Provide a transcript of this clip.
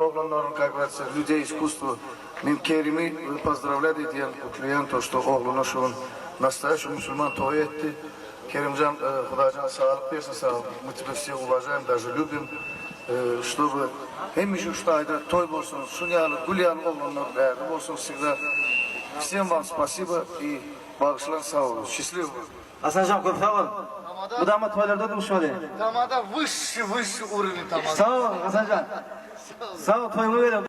Oglanlaryň, как говорится, людей искусства. Men Kerimi pozdrawlýat edýän, gutlaýan to, što ogluna şu gün nastoýaşiý musulman toýy etdi. Kerimjan, Hudaýjan saglyk bersin saňa, мы тебя все uwažaýem, daže lýubim, ştoby hemişe şu taýda toý bolsun, şun ýaly gül ýaly oglanlar bärde bolsun wsegda. Wsem wam spasibo i bagyşlaň sag boluň. Şçestliwo wam. Hasanjan köp sag bol. Mydama toýlarda duşmaly. Tamada wyşşi wyşşi urowen tamada. Sag bol Hasanjan. Sag bol toýuňa gelelim.